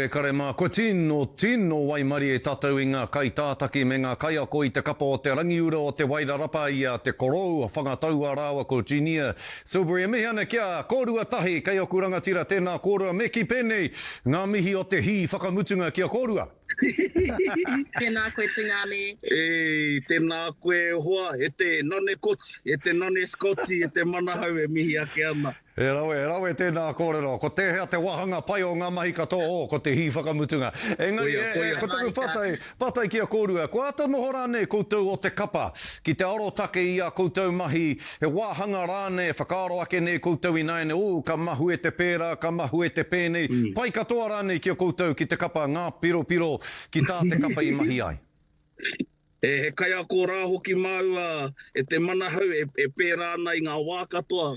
E kare mā, kua tino, tino waimarie tātou i ngā kaitātaki me ngā kaiako i te kapa o Te Rangiura o Te Wairarapa i a Te Korou, Whangataua rāua ko Ginia Silbury. E mihi ana ki a kōrua tahi, kei oku rangatira, tēnā kōrua, me kī pēnei ngā mihi o te hī whakamutunga ki a kōrua. Tēnā koe Tungāne. E, tēnā koe e hoa, e te Nane Koti, e te Nane Scotty, e te Manahau e mihi ake ana. E rawe, e rawe tēnā kōrero. Ko tēhea te wāhanga pai o ngā mahi katoa? Oh, ko te hī whakamutunga. Engari, Koia, e, e, koia. ko taku Marika. pātai, pātai ki a kōrua, kua āta noho rānei koutou o te kapa ki te arotake i ā koutou mahi, he wāhanga rānei e whakaaro ake nei koutou ināianei, oh, ka mahue te pērā, ka mahue te pēnei, pai katoa rānei ki a koutou ki te kapa ngā piropiro ki tā te kapa i mahi ai? He kaiako rā hoki māua e te manahau e pērā ana i ngā wā katoa,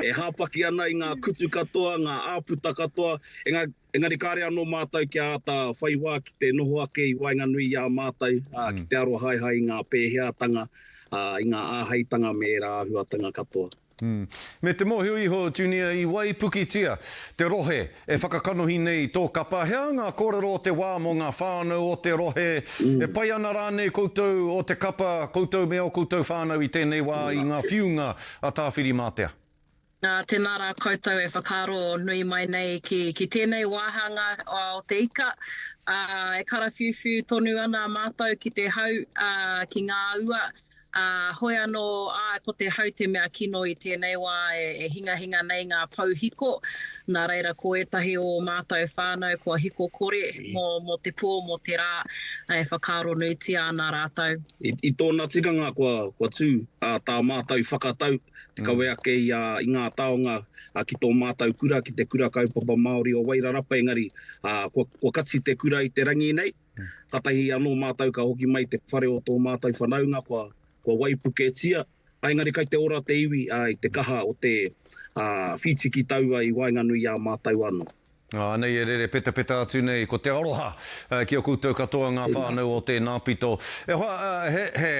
e hāpaki ana i ngā kutu katoa, ngā āputa katoa, engari kāre anō mātou kia āta whai wā ki te noho ake i waenganui i a mātou, ki te arohaehae i ngā pēheatanga, i ngā āheitanga me ērā āhuatanga katoa. Me te mōhio iho, Junior, i waipukitia te rohe e whakakanohi nei i tō kapa. He aha ngā kōrero o te wā mō ngā whānau o te rohe? E pai ana rānei koutou o te kapa, koutou me ō koutou whānau i tēnei wā i ngā whiunga a Tāwhirimātea? Nā, tēnā rā koutou e whakaaro nui mai nei ki, ki tēnei wāhanga o te ika. Ā, e karawhiuwhiu tonu ana mātou ki te hau, ā, ki ngā ua, Ā, hoi anō, āe, ko te hau te mea kino i tēnei wā e hingahinga nei ngā pou hiko, nā reira ko ētahi o ō mātou whānau kua hiko kore mō, mō te pō, mō te rā, e whakaaro nuitia ana rātou. I, i tōna tikanga kua, kua tū, ā, tā mātou whakatau, te kawe ake i a, i ngā taonga, ā, ki tō mātou kura, ki te Kura Kaupapa Māori o Wairarapa, engari, ā, kua, kua kati te kura i te rangi nei. Katahi anō mātou ka hoki mai te whare o tō mātou whanaunga kua, kua waipuketia, ā, engari kai te ora te iwi, ā, i te kaha o te, ā, whītiki taua i waenganui i a mātou anō. Ā, anei e rere petapeta atu nei ko te aroha ki a koutou katoa ngā whānau o tēnā pito. E hoa, he, he,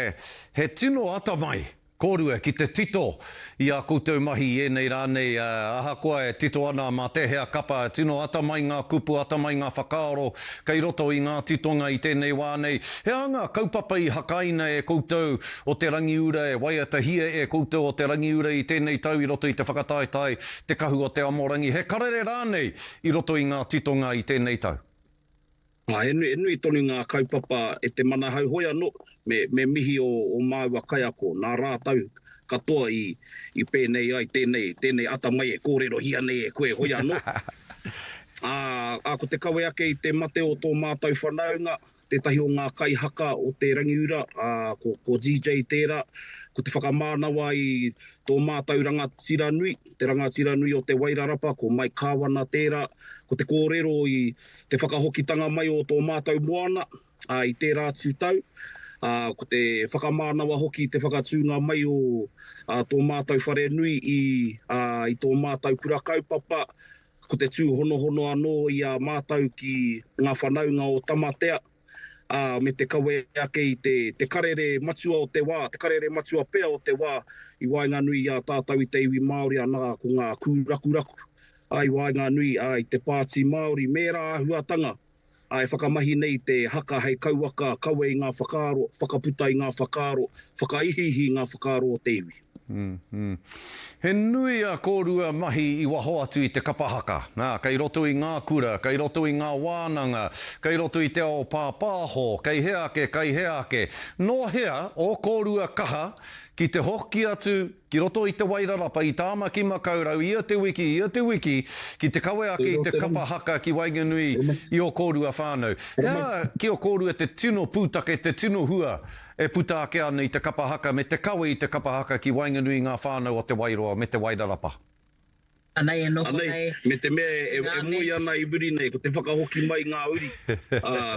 he tino atamai Kōrua ki te tito i ā koutou mahi i ēnei rā nei, ahakoa e tito ana mā tēhea kapa, tino atamai ngā kupu, atamai ngā whakaaro kei roto i ngā titonga i tēnei wā nei. He aha ngā kaupapa i hakaina e koutou o Te Rangiura, e waiatahia e koutou o Te Rangiura i tēnei tau i roto i te whakataetae Te Kahu o Te Amorangi, he karere rānei i roto i ngā titonga i tēnei tau? Ā, he nui, he nui tonu ngā kaupapa e te manahau hoi anō, me, me mihi o, o māua kaiako, nā rātou katoa i, i pēnei ai tēnei, tēnei atamai e kōrerohia nei e koe hoi anō. Ā, ā, ko te kawe ake i te mate o tō mātou whanaunga, tētahi o ngā kaihaka o Te Rangiura, ā, ko, ko DJ tērā, ko te whakamānawa i tō mātou rangatira nui, te rangatira nui o Te Wairarapa, ko Mike Kāwana tērā, ko te kōrero i te whakahokitanga mai o tō mātou moana i tērā atu tau, ā, ko te whakamānawa hoki i te whakatūnga mai o tō mātou whare nui i, ā, i tō mātou kura kaupapa, ko te tūhonohono anō i a mātou ki ngā whanaunga o Tamatea, ā, me te kawe ake i te, te karere matua o te wā, te karere matua pea o te wā i waenganui i a tātou i te iwi Māori, anā, ko ngā kūrakuraku. ā, i waenganui, ā, i te Pāti Māori me ērā āhuatanga, ā, e whakamahi nei te haka hei kauaka kawe i ngā whakaaro, whakaputa i ngā whakaaro, whakaihiihi i ngā whakaaro o te iwi. He nui a kōrua mahi i waho atu i te kapa haka, ā, kei roto i ngā kura, kei roto i ngā wānanga, kei roto i te ao pāpāho, kei hea ake, kei hea ake. Nō hea ō kōrua kaha ki te hoki atu Ki roto i Te Wairarapa, i Tāmaki Makaurau, ia te wiki, ia te wiki, ki te kawe ake i te kapa haka ki waenganui i ō kōrua whānau. He aha ki ō kōrua te tino pūtake, te tino hua e puta ake ana i te kapa haka me te kawe i te kapa haka ki waenganui i ngā whānau o Te Wairoa me Te Wairarapa? Anei e noho Anei, nei. me te mea e, e moe ana i muri nei, ko te whakahoki mai ngā uri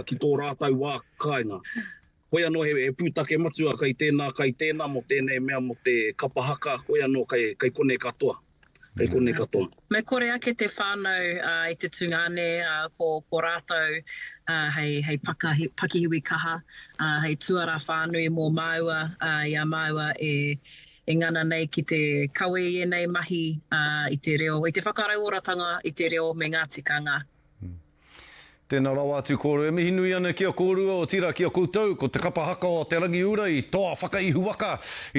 ki tō rātou wā kāinga. Hoi anō he, he pūtake matua kai tēnā, kai tēnā mō tēnei mea mō te kapa haka, hoi anō kai, kai konei katoa, kai konei katoa. Me kore ake te whānau i te tungāne, ko, ko rātou hei, hei pakahi, pakihiwi kaha, hei tuara whānui mō māua i a māua e, e ngana nei ki te kawe i ēnei mahi i te reo, i te whakarauoratanga i te reo me ngā tikanga. Tēnā rawa atu kōrua. E mihi nui ana ki a kōrua, otirā ki a koutou, ko te kapa haka o Te Rangiura i toa whakaihuwaka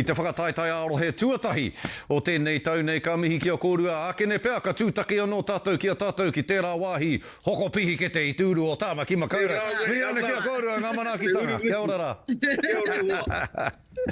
i te whakataetae ā-rohe tuatahi o tēnei tau nei. Ka mihi ki a kōrua, ākene pea ka tūtaki anō tātou ki a tātou ki tērā wāhi hoko pihikete i te uru o Tāmaki Makaurau. Mihi ana ki a kōrua, ngā manaakitanga. Kia ora rā. Kia ora e hoa.